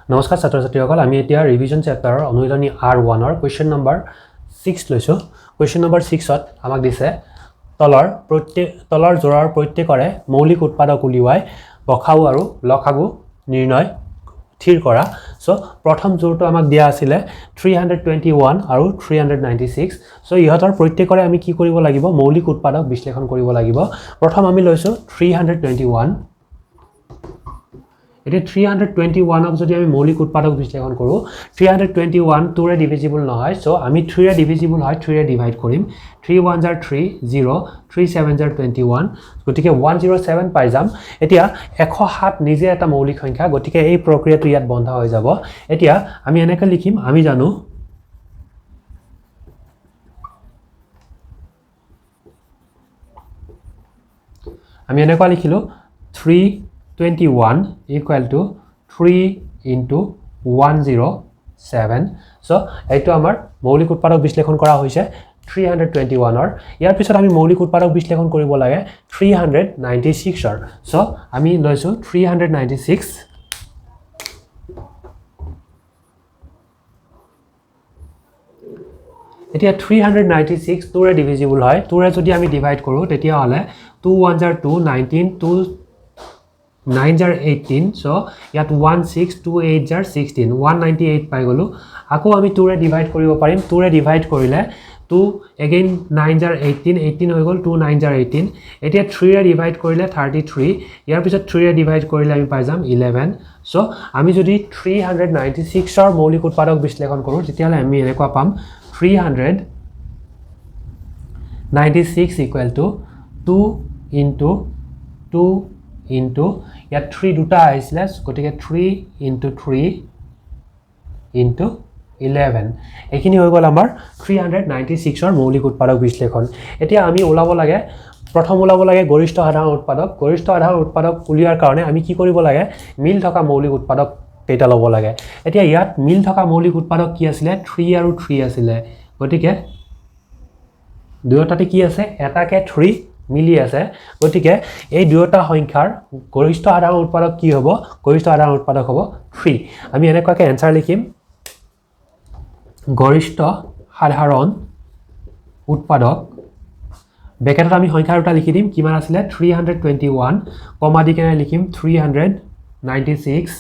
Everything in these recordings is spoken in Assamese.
নমস্কাৰ ছাত্ৰ ছাত্ৰীসকল, আমি এতিয়া ৰিভিজন চেপ্টাৰৰ অনুশীলনী আৰ 1ৰ কুৱেশ্যন নম্বৰ 6 লৈছোঁ। কুৱেশ্যন নম্বৰ 6ত আমাক দিছে তলৰ যোৰাৰ প্ৰত্যেকৰে মৌলিক উৎপাদক উলিওৱাই গসাগু আৰু লসাগু নিৰ্ণয় থিৰ কৰা। চ' প্ৰথম জোৰটো আমাক দিয়া আছিলে 321 আৰু 396। চ' ইহঁতৰ প্ৰত্যেকৰে আমি কি কৰিব লাগিব? মৌলিক উৎপাদক বিশ্লেষণ কৰিব লাগিব। প্ৰথম আমি লৈছোঁ 321। এতিয়া 321ক যদি আমি মৌলিক উৎপাদক বিশ্লেষণ কৰোঁ, 321 টুৰে ডিভিজিবল নহয়। চ' আমি থ্ৰীৰে ডিভিজিবল হয়, থ্ৰীৰে ডিভাইড কৰিম। 3 1 জাৰ 3, 0, 3 7 জাৰ 21, গতিকে 107 পাই যাম। এতিয়া 107 নিজে এটা মৌলিক সংখ্যা, গতিকে এই প্ৰক্ৰিয়াটো ইয়াত বন্ধ হৈ যাব। এতিয়া আমি এনেকৈ লিখিম, আমি জানো আমি এনেকুৱা লিখিলোঁ 321 equal to 3 into 107। চ' এইটো আমাৰ মৌলিক উৎপাদক বিশ্লেষণ কৰা হৈছে 321ৰ। ইয়াৰ পিছত আমি মৌলিক উৎপাদক বিশ্লেষণ কৰিব লাগে 396ৰ। চ' আমি লৈছোঁ 396। এতিয়া 396 টুৰে ডিভিজিবল হয়। টুৰে যদি আমি ডিভাইড কৰোঁ, তেতিয়াহ'লে 2 1 জাৰ 2, 19, 2 9 জাৰ 18। চ' ইয়াত 1 6, 2 8 জাৰ 16, 198 পাই গ'লোঁ। আকৌ আমি টুৰে ডিভাইড কৰিব পাৰিম। টুৰে ডিভাইড কৰিলে 2 এগেইন 9 জাৰ 18, 18 হৈ গ'ল, 2 9 জাৰ 18। এতিয়া থ্ৰীৰে ডিভাইড কৰিলে 33। ইয়াৰ পিছত থ্ৰীৰে ডিভাইড কৰিলে আমি পাই যাম 11। চ' আমি যদি 396ৰ মৌলিক উৎপাদক বিশ্লেষণ কৰোঁ, তেতিয়াহ'লে আমি এনেকুৱা পাম 396 ইকুৱেল টু 2 ইনটু 2 ইনটু, ইয়াত থ্ৰী দুটা আহিছিলে, গতিকে 3 ইনটু 3 ইনটু 11। এইখিনি হৈ গ'ল আমাৰ 396ৰ মৌলিক উৎপাদক বিশ্লেষণ। এতিয়া আমি ওলাব লাগে, প্ৰথম ওলাব লাগে গৰিষ্ঠ সাধাৰণ উৎপাদক। গৰিষ্ঠ সাধাৰণ উৎপাদক উলিওৱাৰ কাৰণে আমি কি কৰিব লাগে? মিল থকা মৌলিক উৎপাদক কেইটা ল'ব লাগে। এতিয়া ইয়াত মিল থকা মৌলিক উৎপাদক কি আছিলে? থ্ৰী আৰু থ্ৰী আছিলে, গতিকে দুয়োটাতে কি আছে? এটাকে থ্ৰী মিলি আছে। গতিকে এই দুয়োটা সংখ্যাৰ গৰিষ্ঠ সাধাৰণ উৎপাদক কি হ'ব? গৰিষ্ঠ সাধাৰণ উৎপাদক হ'ব থ্ৰী। আমি এনেকুৱাকৈ এনচাৰ লিখিম, গৰিষ্ঠ সাধাৰণ উৎপাদক, ব্ৰেকেটত আমি সংখ্যা দুটা লিখি দিম, কিমান আছিলে? 321, কমা দি কেনে লিখিম 396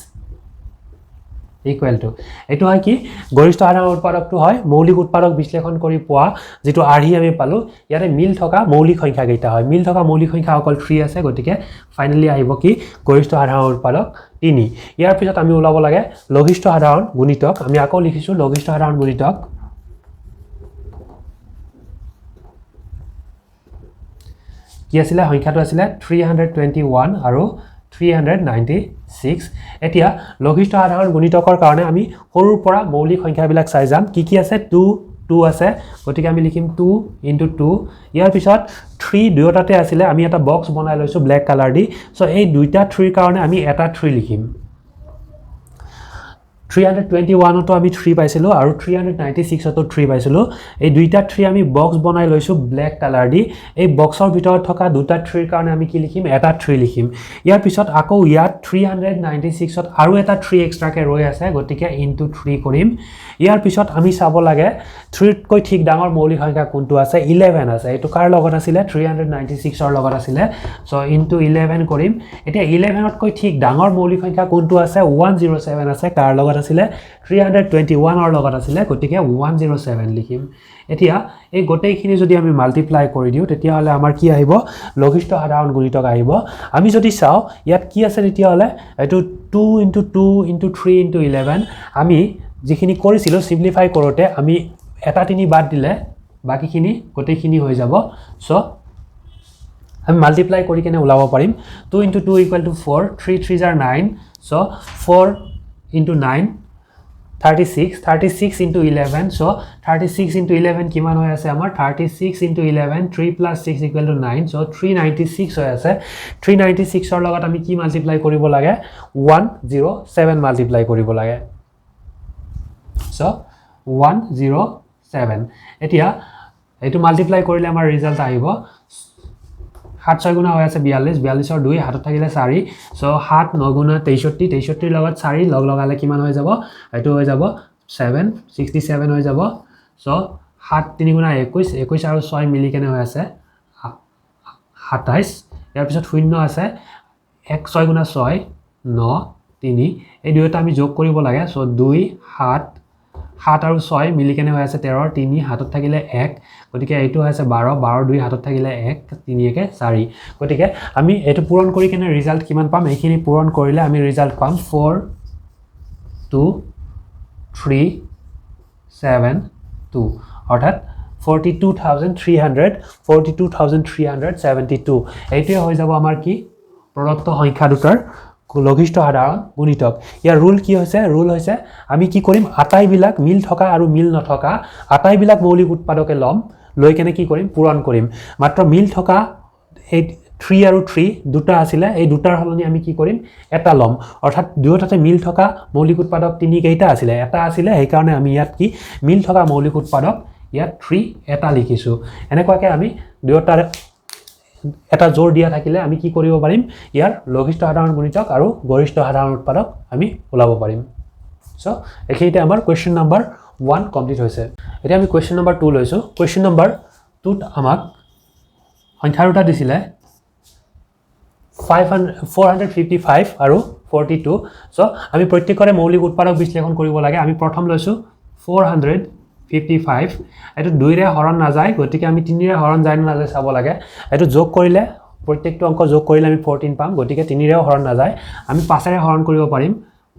ইকুৱেল টু। এইটো হয় কি? গৰিষ্ঠ সাধাৰণ উৎপাদকটো হয় মৌলিক উৎপাদক বিশ্লেষণ কৰি পোৱা যিটো আৰ্হি আমি পালোঁ, ইয়াতে মিল থকা মৌলিক সংখ্যাকেইটা হয়। মিল থকা মৌলিক সংখ্যা অকল থ্ৰী আছে, গতিকে ফাইনেলি আহিব কি? গৰিষ্ঠ সাধাৰণ উৎপাদক তিনি। ইয়াৰ পিছত আমি ওলাব লাগে লঘিষ্ঠ সাধাৰণ গুণিতক। আমি আকৌ লিখিছোঁ লঘিষ্ঠ সাধাৰণ গুণিতক। কি আছিলে? সংখ্যাটো আছিলে 321 আৰু 396। এতিয়া লঘিষ্ঠ সাধাৰণ গুণিতকৰ কাৰণে আমি সৰুৰ পৰা মৌলিক সংখ্যাবিলাক চাই যাম। কি কি আছে? টু টু আছে, গতিকে আমি লিখিম টু ইনটু টু। ইয়াৰ পিছত থ্ৰী দুয়োটাতে আছিলে, আমি এটা বক্স বনাই লৈছোঁ ব্লেক কালাৰ দি। চ' এই দুইটা থ্ৰীৰ কাৰণে আমি এটা থ্ৰী লিখিম। 321তো আমি থ্ৰী পাইছিলোঁ আৰু 396তো থ্ৰী পাইছিলোঁ। এই দুইটা থ্ৰী আমি বক্স বনাই লৈছোঁ ব্লেক কালাৰ দি। এই বক্সৰ ভিতৰত থকা দুটা থ্ৰীৰ কাৰণে আমি কি লিখিম? এটা থ্ৰী লিখিম। ইয়াৰ পিছত আকৌ ইয়াত 396ত আৰু এটা থ্ৰী এক্সট্ৰাকৈ ৰৈ আছে, গতিকে ইনটু থ্ৰী কৰিম। ইয়াৰ পিছত আমি চাব লাগে থ্ৰীতকৈ ঠিক ডাঙৰ মৌলিক সংখ্যা কোনটো আছে? 11 আছে। এইটো কাৰ লগত আছিলে? 396ৰ লগত আছিলে। চ' ইনটু 11 কৰিম। এতিয়া 11তকৈ ঠিক ডাঙৰ মৌলিক সংখ্যা কোনটো আছে? 107 আছে। কাৰ লগত আছিলে? 321ৰ লগত আছিলে, গতিকে 107 লিখিম। এতিয়া এই গোটেইখিনি যদি আমি মাল্টিপ্লাই কৰি দিওঁ, তেতিয়াহ'লে আমাৰ কি আহিব? লঘিষ্ঠ সাধাৰণ গুণিতক আহিব। আমি যদি চাওঁ ইয়াত কি আছে, তেতিয়াহ'লে এইটো 2 ইনটু 2 ইনটু 3 ইনটু 11। আমি যিখিনি কৰিছিলোঁ চিম্প্লিফাই কৰোঁতে আমি এটা তিনি বাদ দিলে বাকীখিনি গোটেইখিনি হৈ যাব। চ' আমি মাল্টিপ্লাই কৰি কেনে ওলাব পাৰিম 2 into 2 equal to 4, 3 3 jar 9। So' 4 into 9 36, 36 into 11। So' 36 into 11 কিমান হৈ আছে আমাৰ? 36 ইনটু 11, 3 প্লাছ 6 ইকুৱেল টু 9। চ' 396 হৈ আছে। 396ৰ লগত আমি কি মাল্টিপ্লাই কৰিব লাগে? 107 মাল্টিপ্লাই কৰিব লাগে। চ' 107। এতিয়া এইটো মাল্টিপ্লাই কৰিলে আমাৰ ৰিজাল্ট আহিব 7 6 গুণা হৈ আছে 42, 42ৰ 2 হাতত থাকিলে 4। চ' 7 9 গুণা 63, 63ৰ লগত 4 লগ লগালে কিমান হৈ যাব? এইটো হৈ যাব 7, 67 হৈ যাব। চ' 7 3 গুণা 21, 21 আৰু 6 মিলি কেনে হৈ আছে 27। ইয়াৰ পিছত শূন্য আছে, 1 6 গুণা 6 9 3, এই দুয়োটা আমি যোগ কৰিব লাগে। চ' 2 7 7 আৰু 6 মিলি কেনে হৈ আছে 13, 3 হাতত থাকিলে 1, গতিকে এইটো হৈ আছে 12, 12 2 হাতত থাকিলে 1, 3 1 4। গতিকে আমি এইটো পূৰণ কৰি কেনে ৰিজাল্ট কিমান পাম? এইখিনি পূৰণ কৰিলে আমি ৰিজাল্ট পাম 4 2 3 7 2, অৰ্থাৎ 42,300, 42,372। এইটোৱে হৈ যাব আমাৰ কি প্ৰদত্ত সংখ্যা দুটাৰ লঘিষ্ঠ সাধাৰণ গুণিতক। ইয়াৰ ৰুল কি হৈছে? ৰুল হৈছে আমি কি কৰিম, আটাইবিলাক মিল থকা আৰু মিল নথকা আটাইবিলাক মৌলিক উৎপাদকে ল'ম, লৈ কেনে কি কৰিম, পূৰণ কৰিম। মাত্ৰ মিল থকা এই 3 আৰু 3 দুটা আছিলে, এই দুটাৰ সলনি আমি কি কৰিম, এটা ল'ম। অৰ্থাৎ দুয়োটাতে মিল থকা মৌলিক উৎপাদক তিনি কেইটা আছিলে, এটা আছিলে, সেইকাৰণে আমি ইয়াত কি মিল থকা মৌলিক উৎপাদক ইয়াত 3 এটা লিখিছোঁ। এনেকুৱাকৈ আমি দুয়োটাৰ এটা জোৰ দিয়া থাকিলে আমি কি কৰিব পাৰিম, ইয়াৰ লঘিষ্ঠ সাধাৰণ গুণিতক আৰু গৰিষ্ঠ সাধাৰণ উৎপাদক আমি ওলাব পাৰিম। চ' এইখিনিতে আমাৰ কুৱেশ্যন নাম্বাৰ 1 কমপ্লিট হৈছে। এতিয়া আমি কুৱেশ্যন নাম্বাৰ 2 লৈছোঁ। কুৱেশ্যন নাম্বাৰ 2ত আমাক সংখ্যা দুটা দিছিলে 455 আৰু 42। চ' আমি প্ৰত্যেকৰে মৌলিক উৎপাদক বিশ্লেষণ কৰিব লাগে। আমি প্ৰথম লৈছোঁ 455, এইটো 2ৰে হৰণ নাযায়, গতিকে আমি 3ৰে হৰণ যায় নে নাযায় চাব লাগে। এইটো যোগ কৰিলে প্ৰত্যেকটো অংক যোগ কৰিলে আমি 14 পাম, গতিকে 3ৰেও হৰণ নাযায়। আমি 5ৰে হৰণ কৰিব পাৰিম,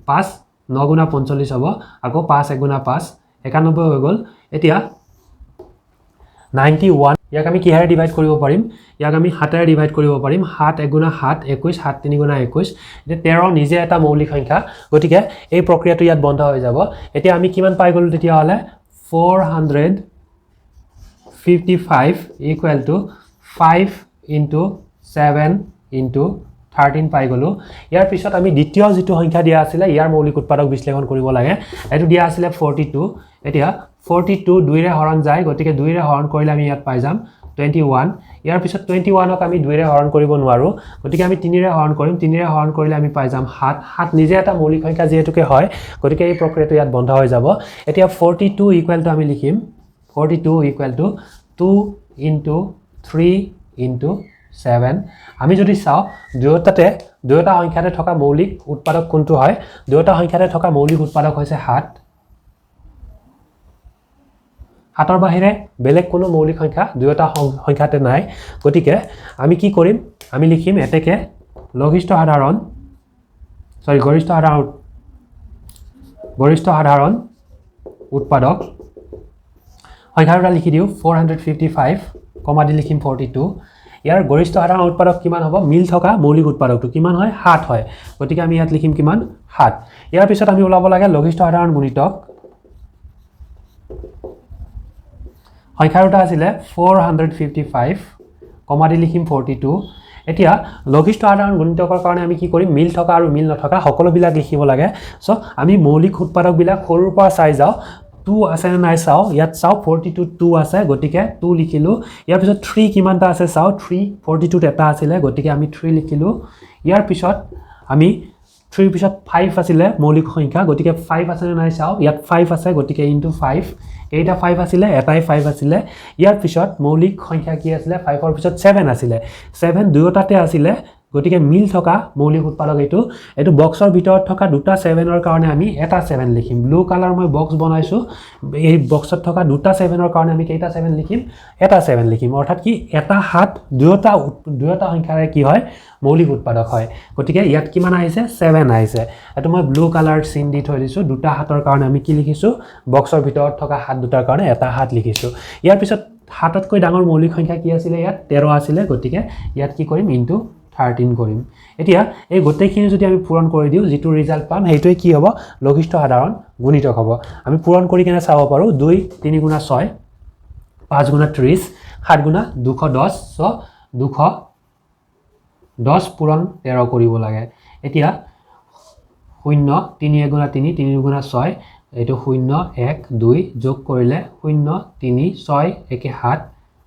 5 9 গুণা 45 হ'ব, আকৌ 5 1 গুণা 5 91 হৈ গ'ল। এতিয়া 91, ইয়াক আমি কিহেৰে ডিভাইড কৰিব পাৰিম? ইয়াক আমি 7ৰে ডিভাইড কৰিব পাৰিম। 7 1 গুণা 7 21, 7 3 গুণা 21। এতিয়া 13 নিজে এটা মৌলিক সংখ্যা, গতিকে এই প্ৰক্ৰিয়াটো ইয়াত বন্ধ হৈ যাব। এতিয়া আমি কিমান পাই গ'লোঁ তেতিয়াহ'লে 455 ইকুৱেল টু 5 ইনটু 7 ইনটু 13 পাই গ'লোঁ। ইয়াৰ পিছত আমি দ্বিতীয় যিটো সংখ্যা দিয়া আছিলে ইয়াৰ মৌলিক উৎপাদক বিশ্লেষণ কৰিব লাগে। এইটো দিয়া আছিলে 42। এতিয়া 42 2ৰে হৰণ যায়, গতিকে 2ৰে হৰণ কৰিলে আমি ইয়াত পাই যাম 21। ইয়াৰ পিছত 21ক আমি 2ৰে হৰণ কৰিব নোৱাৰোঁ, গতিকে আমি 3ৰে হৰণ কৰিম। 3ৰে হৰণ কৰিলে আমি পাই যাম 7। 7 নিজে এটা মৌলিক সংখ্যা যিহেতুকে হয়, গতিকে এই প্ৰক্ৰিয়াটো ইয়াত বন্ধ হৈ যাব। এতিয়া 42 ইকুৱেল টু আমি লিখিম 42 ইকুৱেল টু 2 ইনটু 3 ইনটু 7। আমি যদি চাওঁ দুয়োটা সংখ্যাতে থকা মৌলিক উৎপাদক কোনটো হয়, দুয়োটা সংখ্যাতে থকা মৌলিক উৎপাদক হৈছে 7। 7ৰ বাহিৰে বেলেগ কোনো মৌলিক সংখ্যা দুয়োটা সংখ্যাতে নাই, গতিকে আমি কি কৰিম, আমি লিখিম এতেকে লঘিষ্ঠ সাধাৰণ চৰি গৰিষ্ঠ সাধাৰণ উৎপাদক সংখ্যা দুটা লিখি দিওঁ 455 কমা দি লিখিম 42। ইয়াৰ গৰিষ্ঠ সাধাৰণ উৎপাদক কিমান হ'ব, মিল থকা মৌলিক উৎপাদকটো কিমান হয়, 7 হয়, গতিকে আমি ইয়াত লিখিম কিমান, 7। ইয়াৰ পিছত আমি ওলাব লাগে লঘিষ্ঠ সাধাৰণ গুণিতক। সংখ্যা দুটা আছিলে 455 কমা দি লিখিম 42। এতিয়া লঘিষ্ঠ সাধাৰণ গুণিতকৰ কাৰণে আমি কি কৰিম, মিল থকা আৰু মিল নথকা সকলোবিলাক লিখিব লাগে। চ' আমি মৌলিক উৎপাদকবিলাক সৰুৰ পৰা চাই যাওঁ, 2 আছে নে নাই চাওঁ। ইয়াত চাওঁ 42 2 আছে, গতিকে 2 লিখিলোঁ। ইয়াৰ পিছত 3 কিমানটা আছে চাওঁ, 3 42ত এটা আছিলে, গতিকে আমি 3 লিখিলোঁ। ইয়াৰ পিছত আমি 3ৰ পিছত 5 আছিলে মৌলিক সংখ্যা, গতিকে 5 আছে নে নাই চাওঁ। ইয়াত 5 আছে, গতিকে ইনটু 5, এইটা 5 আছিলে, এটাই 5 আছিলে। ইয়াৰ পিছত মৌলিক সংখ্যা কি আছিলে, 5ৰ পিছত 7 আছিলে, 7 দুয়োটাতে আছিলে, গতিকে মিল থকা মৌলিক উৎপাদক এইটো। এইটো বক্সৰ ভিতৰত থকা দুটা 7ৰ কাৰণে আমি এটা 7 লিখিম। ব্লু কালাৰ মই বক্স বনাইছোঁ, এই বক্সত থকা দুটা 7ৰ কাৰণে আমি কেইটা 7 লিখিম, এটা 7 লিখিম। অৰ্থাৎ কি এটা 7 দুয়োটা সংখ্যাৰে কি হয়, মৌলিক উৎপাদক হয়। গতিকে ইয়াত কিমান আহিছে, 7 আহিছে। এইটো মই ব্লু কালাৰ চিন দি থৈ দিছোঁ। দুটা 7ৰ কাৰণে আমি কি লিখিছোঁ, বক্সৰ ভিতৰত থকা 7 দুটাৰ কাৰণে এটা 7 লিখিছোঁ। ইয়াৰ পিছত 7তকৈ ডাঙৰ মৌলিক সংখ্যা কি আছিলে, ইয়াত 13 আছিলে, গতিকে ইয়াত কি কৰিম, ইনটু 13 কৰিম। এতিয়া এই গোটেইখিনি যদি আমি পূৰণ কৰি দিওঁ, যিটো ৰিজাল্ট পাম সেইটোৱে কি হ'ব, লঘিষ্ঠ সাধাৰণ গুণিতক হ'ব। আমি পূৰণ কৰি কেনে চাব পাৰোঁ, 2 3 গুণা 6, 5 গুণা 30, 7 গুণা 210, চ' 210 পূৰণ 13 কৰিব লাগে। এতিয়া 0 3 1 গুণা 3, 3 গুণা 6, এইটো 0 1 2 যোগ কৰিলে 0 3 6 1 7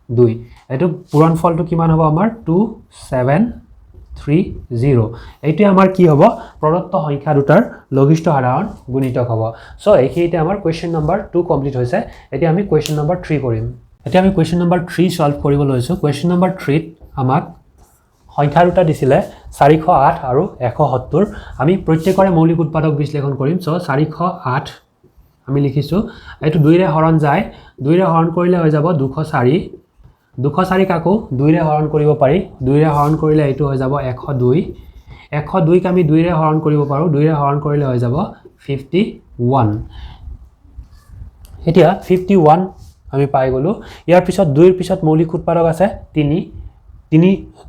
2। এইটো পূৰণফলটো কিমান হ'ব আমাৰ 2730। এইটোৱে আমাৰ কি হ'ব, প্ৰদত্ত সংখ্যা দুটাৰ লঘিষ্ঠ সাধাৰণ গুণিতক হ'ব। চ' এইখিনিতে আমাৰ কুৱেশ্যন নম্বৰ 2 কমপ্লিট হৈছে। এতিয়া আমি কুৱেশ্যন নম্বৰ 3 কৰিম। এতিয়া আমি কুৱেশ্যন নম্বৰ 3 ছল্ভ কৰিব লৈছোঁ। কুৱেশ্যন নম্বৰ 3ত আমাক সংখ্যা দুটা দিছিলে 408 আৰু 170। আমি প্ৰত্যেকৰে মৌলিক উৎপাদক বিশ্লেষণ কৰিম। চ' 408 আমি লিখিছোঁ, এইটো 2ৰে হৰণ যায়, 2ৰে হৰণ কৰিলে হৈ যাব 204। 204ক আকৌ 2ৰে হৰণ কৰিব পাৰি, 2ৰে হৰণ কৰিলে এইটো হৈ যাব 102। 102ক আমি 2ৰে হৰণ কৰিব পাৰোঁ, 2ৰে হৰণ কৰিলে হৈ যাব 51। এতিয়া 51 আমি পাই গ'লোঁ। ইয়াৰ পিছত 2ৰ পিছত মৌলিক উৎপাদক আছে 3,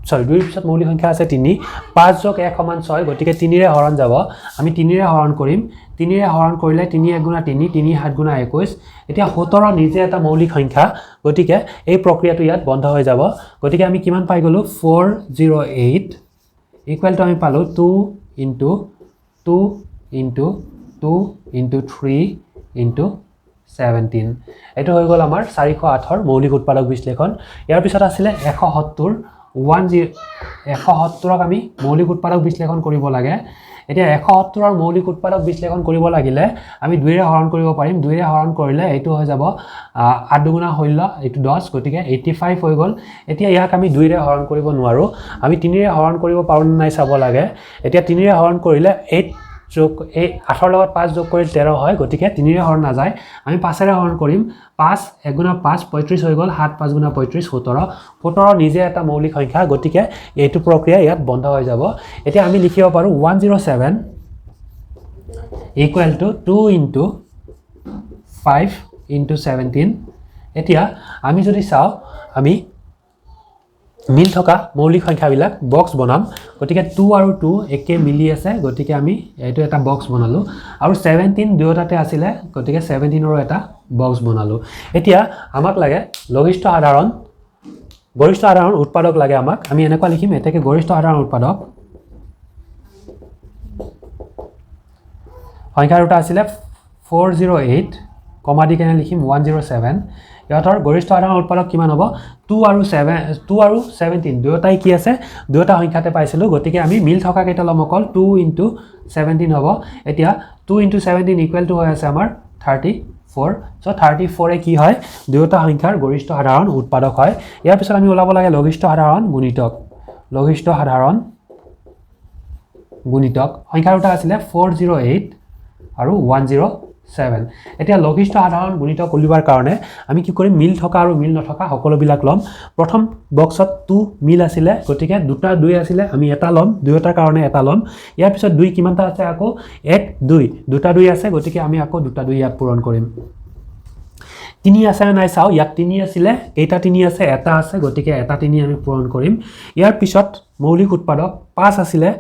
2ৰ পিছত মৌলিক সংখ্যা আছে 3, 5 যোগ 1 সমান 6, গতিকে 3ৰে হৰণ যাব। আমি 3ৰে হৰণ কৰিম, 3ৰে হৰণ কৰিলে 3 1 গুণা 3, 3 7 গুণা 21। এতিয়া 17 নিজে এটা মৌলিক সংখ্যা, গতিকে এই প্ৰক্ৰিয়াটো ইয়াত বন্ধ হৈ যাব। গতিকে আমি কিমান পাই গ'লোঁ, 408 ইকুৱেল টু আমি পালোঁ 2 ইণ্টু 2 ইণ্টু 2 ইণ্টু 3 ইণ্টু 17। এইটো হৈ গ'ল আমাৰ 408ৰ মৌলিক উৎপাদক বিশ্লেষণ। ইয়াৰ পিছত আছিলে 170, 170ক আমি মৌলিক উৎপাদক বিশ্লেষণ কৰিব লাগে। এতিয়া 170ৰ মৌলিক উৎপাদক বিশ্লেষণ কৰিব লাগিলে আমি 2ৰে হৰণ কৰিব পাৰিম। 2ৰে হৰণ কৰিলে এইটো হৈ যাব 8 দুগুণা 16, এইটো 10, গতিকে 85 হৈ গ'ল। এতিয়া ইয়াক আমি 2ৰে হৰণ কৰিব নোৱাৰোঁ, আমি 3ৰে হৰণ কৰিব পাৰোঁ নে নাই চাব লাগে। এতিয়া 3ৰে হৰণ কৰিলে 8 যোগ এই 8ৰ লগত 5 যোগ কৰিলে 13 হয়, গতিকে 3ৰে হৰণ নাযায়। আমি 5ৰে হৰণ কৰিম, 5 1 গুণা 5 35 হৈ গ'ল, 7 5 গুণা 35 17, 17 নিজে এটা মৌলিক সংখ্যা, গতিকে এইটো প্ৰক্ৰিয়া ইয়াত বন্ধ হৈ যাব। এতিয়া আমি লিখিব পাৰোঁ 107 ইকুৱেল টু 2 ইণ্টু 5 ইণ্টু 17। এতিয়া আমি যদি চাওঁ, আমি মিল থকা মৌলিক সংখ্যাবিলাক বক্স বনাম, গতিকে 2 আৰু 2 একে মিলি আছে, গতিকে আমি এইটো এটা বক্স বনালোঁ, আৰু 17 দুয়োটাতে আছিলে, গতিকে 17ৰো এটা বক্স বনালোঁ। এতিয়া আমাক লাগে লঘিষ্ঠ সাধাৰণ, গৰিষ্ঠ সাধাৰণ উৎপাদক লাগে আমাক। আমি এনেকুৱা লিখিম, এতেকে গৰিষ্ঠ সাধাৰণ উৎপাদক সংখ্যা দুটা আছিলে 408 কমা দি কেনে লিখিম 107। ইহঁতৰ গৰিষ্ঠ সাধাৰণ উৎপাদক কিমান হ'ব, 2 আৰু 7, 2 আৰু 17 দুয়োটাই কি আছে, দুয়োটা সংখ্যাতে পাইছিলোঁ, গতিকে আমি মিল থকা কেইটা ল'ম অকল 2 ইণ্টু 17 হ'ব। এতিয়া 2 ইণ্টু 17 ইকুৱেল টু হৈ আছে আমাৰ 34। চ' 34 কি হয়, দুয়োটা সংখ্যাৰ গৰিষ্ঠ সাধাৰণ উৎপাদক হয়। ইয়াৰ পিছত আমি ওলাব লাগে লঘিষ্ঠ সাধাৰণ গুণিতক। লঘিষ্ঠ সাধাৰণ গুণিতক সংখ্যা দুটা আছিলে 408 আৰু 107। এতিয়া লঘিষ্ঠ সাধাৰণ গুণিতক উলিওৱাৰ কাৰণে আমি কি কৰিম, মিল থকা আৰু মিল নথকা সকলোবিলাক ল'ম। প্ৰথম বক্সত 2 মিল আছিলে, গতিকে দুটা 2 আছিলে, আমি এটা ল'ম, দুয়োটাৰ কাৰণে এটা ল'ম। ইয়াৰ পিছত 2 কিমানটা আছে, আকৌ 1 2, দুটা 2 আছে, গতিকে আমি আকৌ দুটা 2 ইয়াত পূৰণ কৰিম। 3 আছে নে নাই চাওঁ, ইয়াত 3 আছিলে, কেইটা 3 আছে, এটা আছে, গতিকে এটা 3 আমি পূৰণ কৰিম। ইয়াৰ পিছত মৌলিক উৎপাদক 5 আছিলে,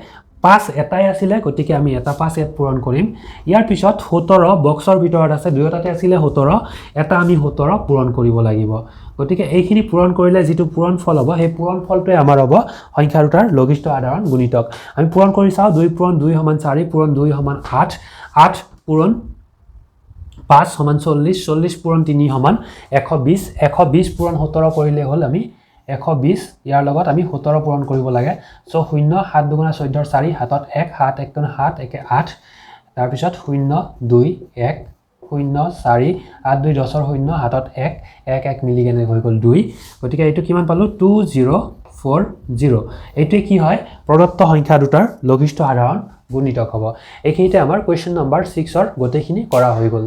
5 এটাই আছিলে, গতিকে আমি এটা 5 ইয়াত পূৰণ কৰিম। ইয়াৰ পিছত 17 বক্সৰ ভিতৰত আছে, দুয়োটাতে আছিলে 17, এটা আমি 17 পূৰণ কৰিব লাগিব। গতিকে এইখিনি পূৰণ কৰিলে যিটো পূৰণ ফল হ'ব, সেই পূৰণ ফলটোৱে আমাৰ হ'ব সংখ্যা দুটাৰ লঘিষ্ঠ সাধাৰণ গুণিতক। আমি পূৰণ কৰি চাওঁ, 2 পূৰণ 2 সমান 4, পূৰণ 2 সমান 8, 8 পূৰণ 5 সমান 40, 40 পূৰণ 3 সমান 120, 120 পূৰণ 17 কৰিলে হ'ল আমি 120, ইয়াৰ লগত আমি 17 পূৰণ কৰিব লাগে। চ' 0 7 দুগুণা 14 4, হাতত 1, 7 1 গুণ 7 1 8, তাৰপিছত 0 2 1 0 4 8 2 10ৰ 0, হাতত 1 1 1 মিলি কেনে হৈ গ'ল 2, গতিকে এইটো কিমান পালোঁ, 2040। এইটোৱে কি হয়, প্ৰদত্ত সংখ্যা দুটাৰ লঘিষ্ঠ সাধাৰণ গুণিতক হ'ব। এইখিনিতে আমাৰ কুৱেশ্যন নম্বৰ 6ৰ গোটেইখিনি কৰা হৈ গ'ল।